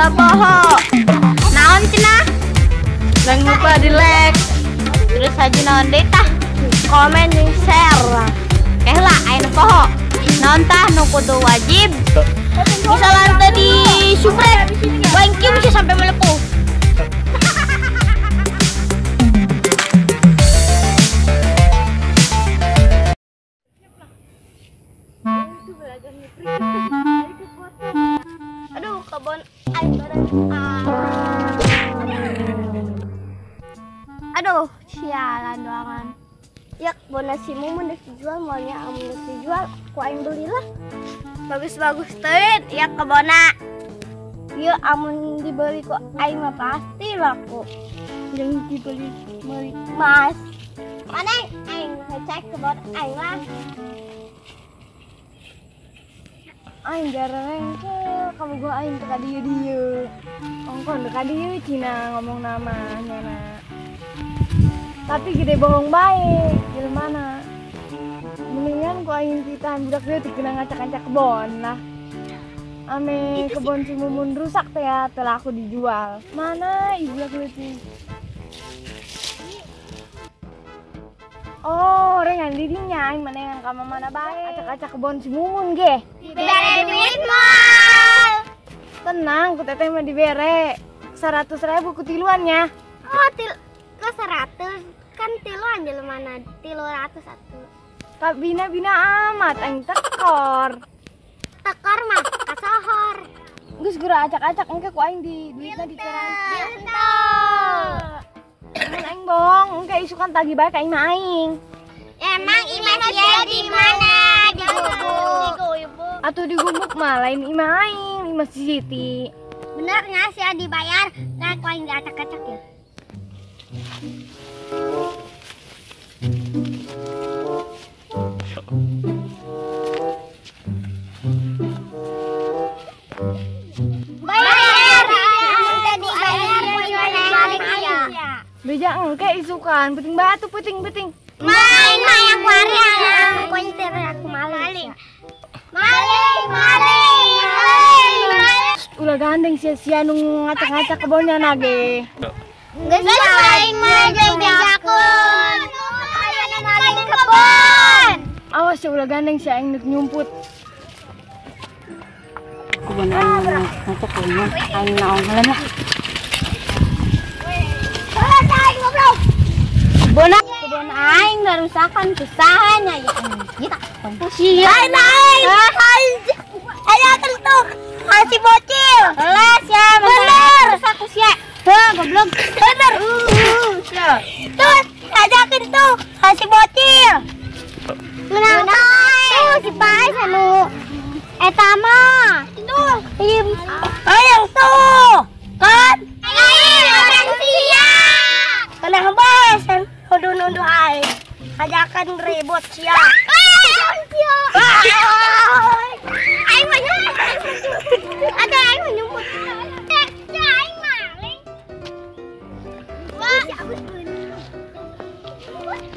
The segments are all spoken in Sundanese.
Ulah poho. Naon cenah? Jangan lupa di like. Terus aja naon deui tah? Komen jeung share. Eh lah aya nu poho. Naon tah nu kudu wajib? Misalnya teu di subrek, bangki bisa sampai melepuh. Aduh, kebon aing badan. Aduh, sialan doangan. Ya, kebon si Mumun geus dijual, maunya amun geus dijual, ku aing belilah. Bagus-bagus teuing ya kebonna. Ieu amun dibeli ku aing mah pasti laku. Jeung dibeli meuli emas. Mana aing ngecek kebon aing lah. Aing jarang ke kamu gua aing teu ka dieu dieu. Ongkon teu ka dieu cina ngomong nama nyana. Tapi gede bohong bae, jelema. Mendingan ku aing titahan budak leutik kena ngacak-ngacak kebon lah. Ame kebon si Mumun rusak teh ya, teu laku dijual. Mana ibu budak leutik? Oh, rengan didinya aing manengan ka mana bae. Acak-acak kebon si Mumun ge. Dibere duit moal. Tenang, ku teteh mah dibere 100.000 ku tiluannya. Oh, ke 100 kan tiluan jelema 300 atuh. Kabina-bina amat aing tekor. Tekor mah kasohor. Geus geura acak-acak engke ku aing di duitna diterang. Mun aing bohong, engke isukan tagih bae ka imah aing. Emang imah sia di mana? Di gubuk. Atuh di gubuk mah lain imah aing, imah si Siti. Bener nya sia dibayar, nah ku aing diacak-acak ya. Bayar. Beja engke isukan, penting batu penting-penting. Main mah yang kuari aku nyetir aku maling. Maling, maling, maling, maling. Ulah gandeng sia-sia nu ngacak-ngacak kebonnya nage. Geus maling mah bejakeun. Maling kebon. Awas ya ulah gandeng sia aing neuk nyumput. Kebon aing ngacak kebon aing naon heula lah. Kebon aing ngarusakan kusahanya ya. Kita sia. Aing aing. Aya kentuk. Kasih bocil. Kelas ya, bener. Rusak sia. Heh, goblok. Bener. Tuh, ajakin tuh kasih bocil. Menang tuh si Pais anu eta mah. Tuh, ayang tuh. Kan? Aing orang sia. Kena bae nuduh-nuduh aing. Ajakan ribut sia. Aing mah nyumput. Ada aing mah nyumput. Ya aing maling.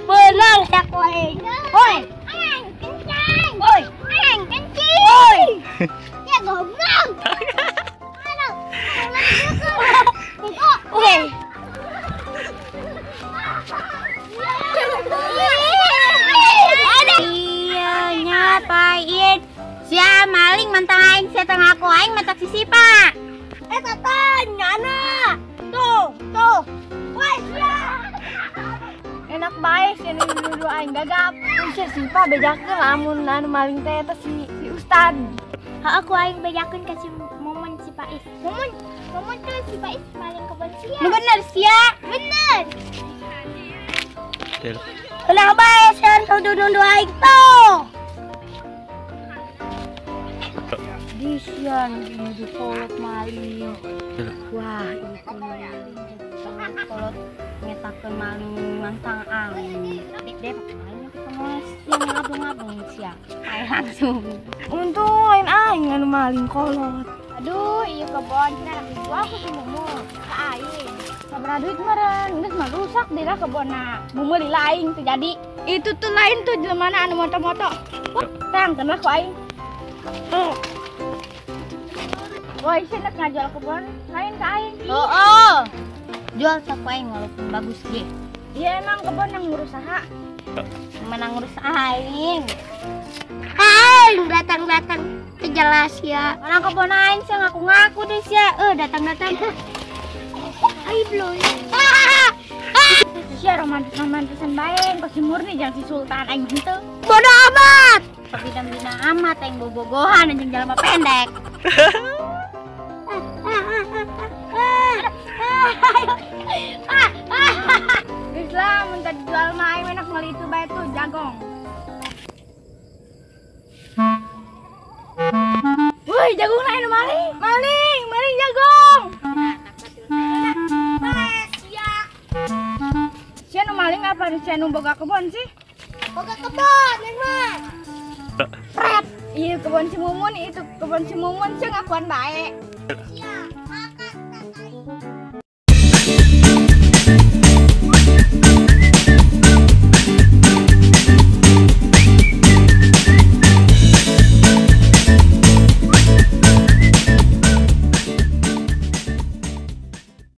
Benang sia ku aing. Oi. Aing kencing. Oi. Aing kencing. Oi. Ya goblok. Oke. Iya nyapain sia maling mantang aing sia tengah aku aing matak sisipa. Eh tata nyana. Tuh, tuh. Woi sia. Enak bae sia nuduh aing gagap. Sia sipa bejakeun lamun anu maling teh eta si ustad. Heuh aku aing bejakeun ka si Mumun si Pais. Mumun, Mumun tuh si Pais maling kebon sia. Nu bener sia. Bener. Ulah bae sia nuduh-nuduh aing tuh. Di sia nuduh kolot maling. Wah, itu maling. Kolot ngetakeun maling mantang aing. Dek aing ketemu sia ngabung-ngabung sia. Aing langsung. Untung lain aing anu maling kolot. Aduh, ieu kebon cenah dijual ku si Mumun ka aing. Sabaraha duit meureun, geus mah rusak deui lah kebonna. Meuli lain teu jadi. Itu tuh lain tuh jelema anu moto-moto. Tang, tenang ku aing. Woi, sia nek ngajual kebon lain ka aing. Oh. Jual saku aing walaupun bagus ge. Iya emang kebon yang ngurus saha? Menang ngurus aing. Aing datang-datang jelas ya. Orang kebon aing sia ngaku-ngaku deh sia. Datang-datang. Aing belum. Sia romantis-romantisan bae, kok si murni jangan si sultan aing henteu. Bodoh amat. Bina-bina amat aing bobogohan anjing jelema pendek. Geus lah mun tadi jual mah aing enak meuli itu bae tuh jagong. Woi, jagung lain maling. Maling, maling jagong. Sia nu maling apa sia nu boga kebon sih? Boga kebon, neng mah. Pret. Iya kebon si Mumun itu kebon si Mumun sia ngakuan bae. Sia.